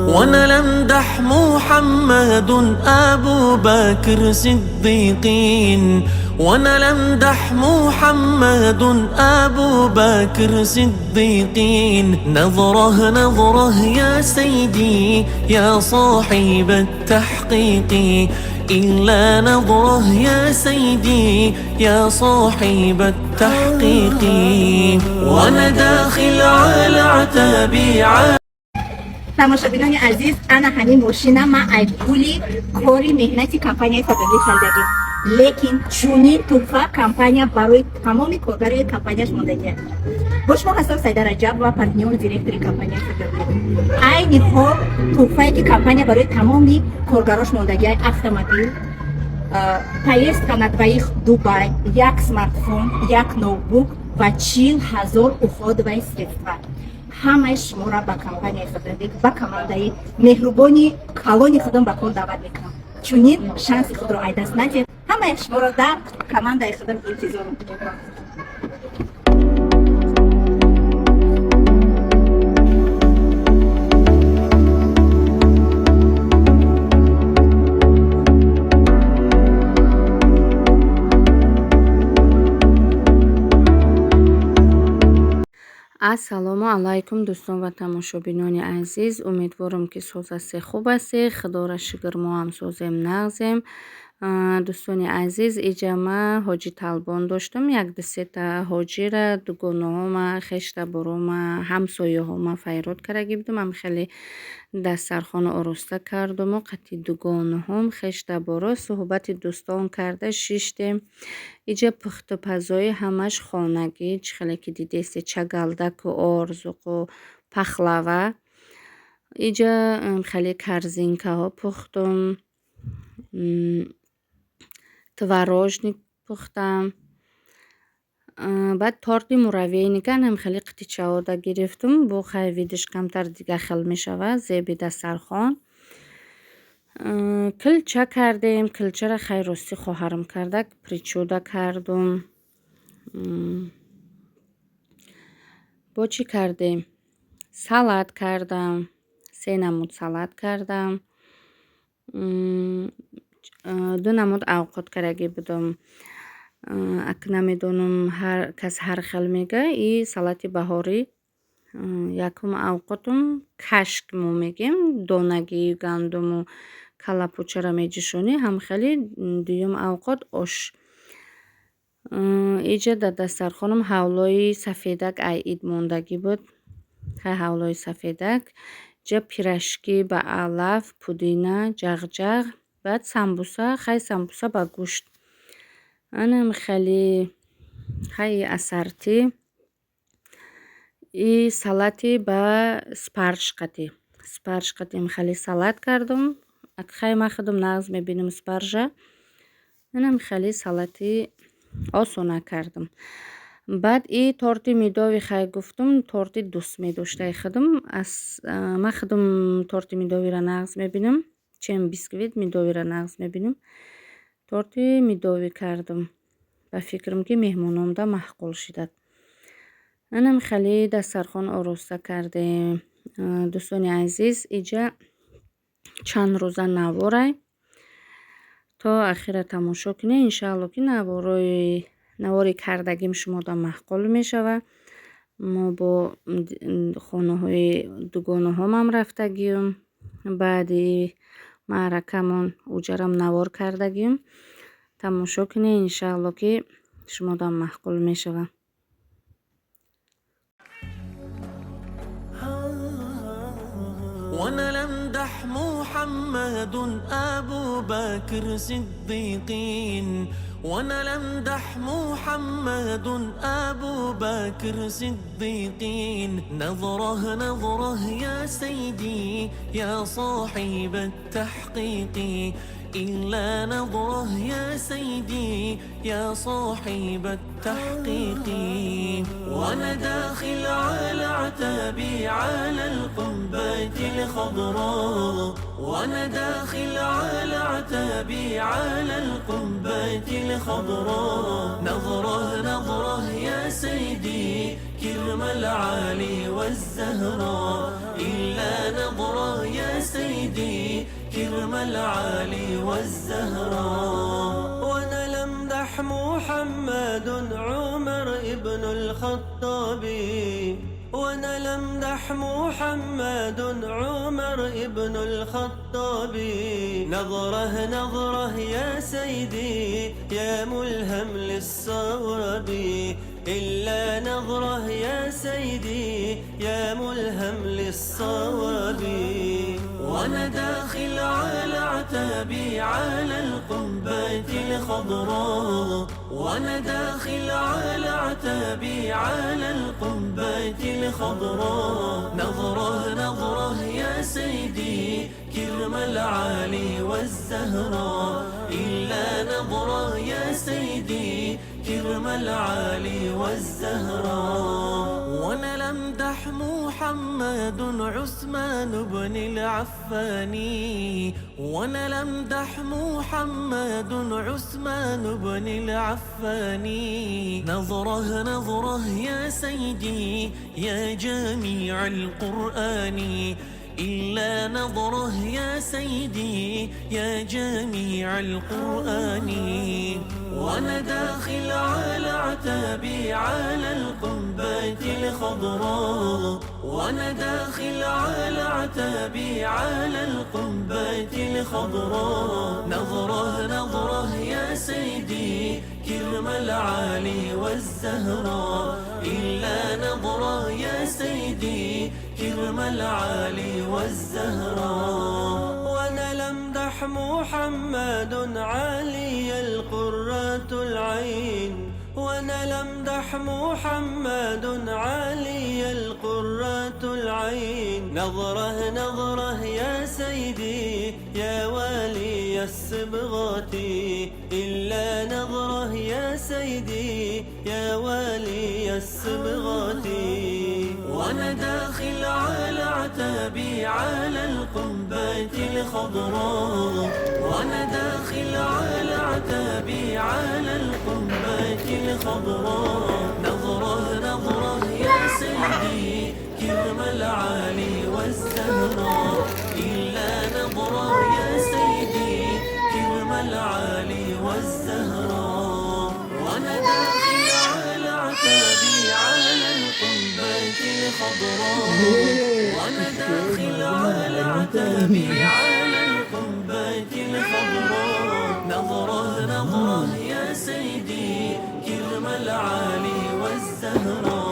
وانا لمدح محمد ابو بكر صديقين، وانا لمدح محمد ابو بكر صديقين. نظره نظره يا سيدي يا صاحب التحقيق، إلا نظره يا سيدي يا صاحب التحقيق. وانا داخل على عتابي. Тамошобинони азиз, ана ҳамин мошина ман аз пули кори меҳнати компанияи Фаберлик харидагим, лекин чунин тӯҳфа компания барои тамоми коргарои компанияш мондагиа. Бо шумо ҳастам Сайда Раҷабова, партнёр, директори компанияи Фаберлик. Айни ҳол тӯҳфае ки компания барои тамоми коргарош мондагиа: автомобил, поездка на двоих Дубай, як смартфон, як ноутбук ва 40 000 уходовые средства. Ҳамаи шуморо ба компанияи Фаберлик, ба командаи меҳрубони калони худам ба кор даъват мекунам. Чунин шанси худро ай даст надиҳед. Ҳамаи шуморо дар командаи худам интизорам. Ассалому алайкум, дӯстон ва тамошобинони азиз. Умедворам, ки соз ҳастед, хуб ҳастед. Худоро шукр, мо ҳам созем, нағзем. Дӯстони азиз, иҷа ма ҳоҷи талбон доштам. Як дусета ҳоҷира, дугонаҳома, хештаборома, ҳамсояҳома файрод кардаги будам. Ам хеле дастархону ороста кардуму қати дугонаҳом, хештаборо суҳбати дӯстон карда шиштем. Иҷа пухтупазои ҳамаш хонагӣ, чӣ хеле ки дидесте, чагалдаку орзуқу пахлава. Иҷа хеле корзинкаҳо пухтум, творожник пухтам, баъд торти муравейника ам хеле қитичаҳода гирифтум. Бо хай видиш камтар дига хел мешавад, зеби дастархон. Килча кардем, килчаро хай ростӣ хоҳарам карда, причуда кардум. Бо чӣ кардем? Салат кардам, се намуд салат кардам, ду намуд авқот кардагӣ будам. Ак намедонам, ҳар кас ҳар хел мега. И салати баҳорӣ. Якум авқотум кашк мо мегем, донагии гандуму калапучаро меҷӯшонӣ, ҳам хеле. Дуюм авқот ош. Иҷа дар дастархонам ҳавлои сафедак ай ид мондагӣ буд. Хай, ҳавлои сафедак, ҷа пирожки ба алаф, пудина, ҷағҷағ, баъд самбуса, хай самбуса ба гӯшт. Анам хеле хай ассорти. И салати ба спарж қатӣ. Спарж қатим хеле салат кардум. Хай ман худам нағз мебинам спаржа. Анам хеле салати осона кардам. Баъд и торти медовый, хай гуфтум, торти дӯст медоштаи худам. Ман худам торти медовыйро нағз мебинам, чем бисквит медовыйро нағз мебинам. Торти медовый кардам. Ба фикрам, ки меҳмономда маъқул шидад. Анам хеле дастархон ороста кардем. Дӯстони азиз, иҷа чанд рӯза наворай. То ахира тамошо кунед. Иншаалло, ки наворои навори кардагим шумода маъқул мешавад. Мо бо хонаҳои дугонаҳомам рафтагиюм. Баъди маъракамон уҷарам навор кардагиюм. Тамошо кунед, иншаалло, ки шумода маъқул мешавад. وانا لمدح محمد ابو بكر صديقين، وانا لمدح محمد ابو بكر صديقين. نظره نظره يا سيدي يا صاحب التحقيق، إلا نظره يا سيدي يا صاحب التحقيق. وأنا داخل على عتابي على القبة الخضراء، وأنا داخل على عتابي على القبة الخضراء. نظره نظره يا سيدي كرم العالي والزهراء، إلا نظره يا سيدي كرم العالي والزهراء. وانا لمدح محمد عمر ابن الخطاب، وانا لمدح محمد عمر ابن الخطاب. نظره نظره يا سيدي يا ملهم للصواب، إلا نظره يا سيدي يا ملهم للصواب. وانا داخل على عتابي على القبة الخضراء، وانا داخل على عتابي على القبة الخضراء. نظره نظره يا سيدي كرم العالي والزهراء، إلا نظره يا سيدي كرم العالي والزهراء. وانا لمدح محمد عثمان بن العفاني، وانا لمدح محمد عثمان بن العفاني. نظره نظره يا سيدي يا جميع القرآن، إلا نظره يا سيدي يا جميع القرآن. وأنا داخل على عتابي على القبة الخضراء، وأنا داخل على عتابي على القبة الخضراء. نظره نظره يا سيدي كرم العالي والزهراء، إلا نظره يا سيدي كرم العالي والزهراء. وانا لمدح محمد علي القرة العين، وانا لمدح محمد علي القرة العين. نظره نظره يا سيدي يا والي الصبغات، إلا نظره يا سيدي يا والي الصبغات. وانا داخل على عتابي على القبة الخضراء، وانا داخل على عتابي على القبة الخضراء. نظره نظره يا سيدي كرم العالي والزهراء، إلا نظره يا سيدي كرم العالي والزهراء. وانا داخل على عتابي على القبة الخضراء، وانا داخل على عتابي على القبة الخضراء. نظره نظره يا سيدي كرم العالي والزهراء.